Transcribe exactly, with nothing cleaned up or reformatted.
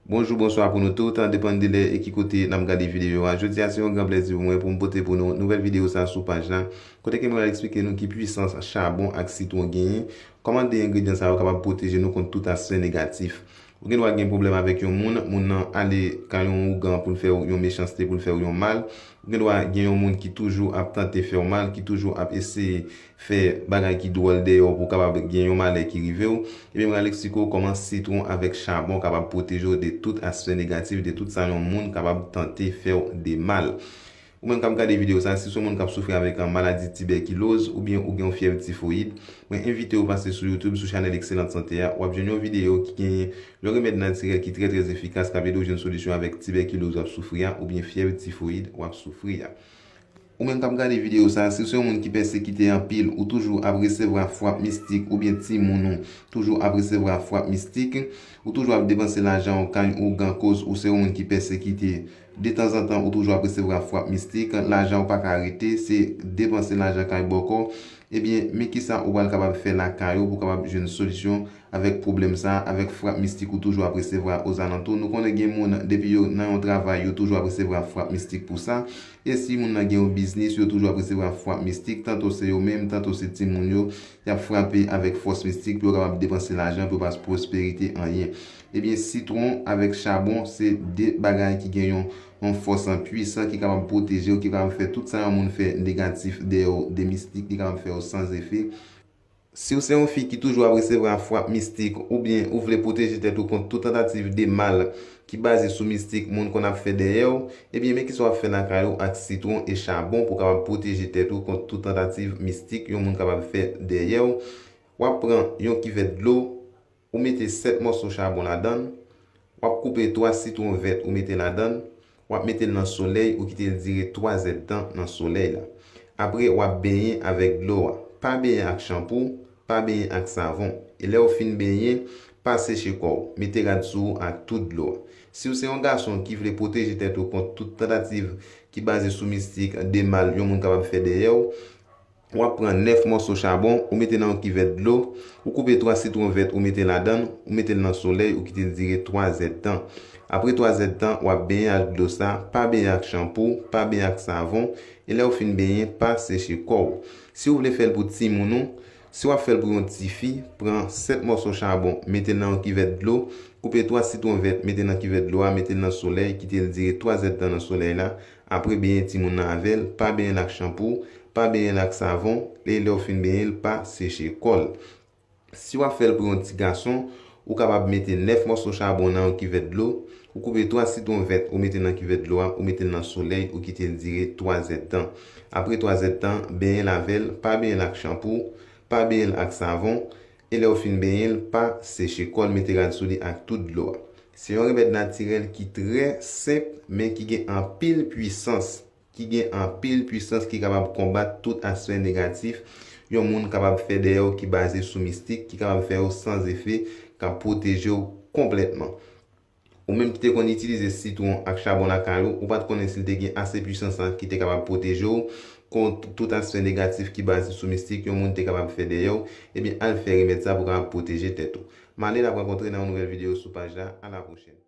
Bonjou, bonswa pou nou tout, depann de lè e ki kote n ap gade videyo a. Jodi a se yon gran plèzi pou mwen pou m pote pou nou nouvèl videyo sa sou paj la, kote ke mwen al eksplike nou ki pwisans chabon ak sitwon genyen, kòman de engredyan sa yo kapab pwoteje nou kont tout aspè negatif. Ou gen dwa gen pwoblèm avèk yon moun, moun nan ale kay yon ougan pou l fè w yon mechanste, pou l fè w yon mal. Ou gen dwa gen yon moun ki toujou ap tante fè w mal, ki toujou ap eseye fè bagay ki dwòl dèyè w pou w kapab gen yon malè ki rive w. Ebyen, mwen al eksplike w kòman sitwon avèk chabon kapab pwoteje w de tout aspè negatif, de tout sa yon moun kapab tante fè w de mal. Ou menm k ap gade videyo sa, si w se yon moun k ap soufri avèk, uh, maladi tibèkiloz oubyen ou gen yon fyèv tifoyid, mwen envite w pase sou YouTube, sou chanèl Excellente Santé a, w ap jwenn yon videyo ki genyen yon remèd natirèl ki trè, trè efikas, k ap ede w jwenn solisyon avèk tibèkiloz w ap soufri a, oubyen fyèv tifoyid w ap soufri a. Ou menm k ap gade videyo sa, si w se yon moun ki pèsekite anpil, ou toujou ap resevwa frap mistik, oubyen timoun ou toujou ap resevwa frap mistik, ou toujou ap depanse lajan w kay ougan koz ou se yon moun ki pèsekite, detanzantan ou toujou ap resevwa frap mistik, lajan w pa ka rete, se depanse lajan kay bòkò, ebyen, men kisa ou pral kapab fè lakay ou pou w kapab jwenn solisyon avèk pwoblèm sa, avèk frap mistik ou toujou ap resevwa ozalantou. Nou konnen gen moun, depi yo nan yon travay, yo toujou ap resevwa frap mistik pou sa. E si moun nan gen yon biznis, yo toujou ap resevwa frap mistik, tanto se yo menm, tanto se timoun yo, y ap frape avèk fòs mistik pou yo kapab depanse lajan, pou yo pa pwosperite anyen. Ebyen, sitwon avèk chabon se de bagay ki gen yon, yon fòs an pwisan ki kapab pwoteje w, ki kapab fè tout sa yon moun fè negatif dèyè w, de mistik, ki kapab fè yo san efe. Si w se yon fi ki toujou ap resevwa frap mistik oubyen ou vle pwoteje tèt ou kont tout tantativ de mal ki baze sou mistik moun konn ap fè dèyè w, ebyen men kisa w ap fè lakay ou ak sitwon e chabon pou w kapab pwoteje tèt ou kont tout tantativ mistik yon moun kapab fè dèyè w. W ap pran yon kivèt dlo, ou mete sèt mòso chabon ladan l, w ap koupe twa sitwon vèt ou mete ladan l, w ap mete l nan solèy, ou kite l dire twa zèdtan nan solèy la. Apre, w ap benyen avèk dlo a. Pa benyen ak chanpou, pa benyen ak savon. E lè w fin benyen, pa seche kò w. Mete rad sou ou ak tout dlo a. Si w se yon gason ki vle pwoteje tèt ou kont tout tantativ ki baze sou mistik, de mal yon moun kapab fè dèyè w, w ap pran nèf mòso chabon, ou mete nan yon kivèt dlo, ou koupe twa sitwon vèt, ou mete ladan l, ou mete l nan solèy, ou kite l dire twa zèdtan. Apre twa zèdtan, w ap benyen ak dlo sa, pa benyen ak chanpou, pa benyen ak savon, e lè w fin benyen, pa seche kò w. Si w vle fè l pou timoun ou, si w ap fè l pou yon tifi, pran sèt mòso chabon, mete l nan yon kivèt dlo, koupe twa sitwon vèt, mete nan kivèt dlo a, mete l nan solèy, kite l dire twa zèdtan nan solèy la, apre benyen timoun nan avè l, pa benyen l ak chanpou, pa benyen l ak savon, e lè w fin benyen l, pa seche kò l. Si w ap fè l pou yon ti gason, ou kapab mete nèf mòso chabon nan yon kivèt dlo, ou koupe twa sitwon vèt, ou mete nan kivèt dlo a, ou mete l nan solèy, ou kite l dire twa zèdtan. Apre twa zèdtan, benyen l avè l, pa benyen l ak chanpou, pa benyen l ak savon, e lè w fin benyen l, pa seche kò l, mete rad sou li ak tout dlo a. Se yon remèd natirèl ki trè senp, men ki gen anpil pwisans, ki gen anpil pwisans ki kapab konbat tout aspè negatif yon moun kapab fè dèyè w ki baze sou mistik, ki kapab fè yo san efe, k ap pwoteje w konplètman. Ou menm ki te konn itilize sitwon ak chabon lakay ou, ou pa t konnen si l te gen ase pwisans lan ki te kapab pwoteje w kont tout aspè negatif ki baze sou mistik yon moun te kapab fè dèyè w, ebyen al fè remèd sa pou w kapab pwoteje tèt ou. M ale, n ap rankontre nan yon nouvèl videyo sou paj la. A la pwochèn.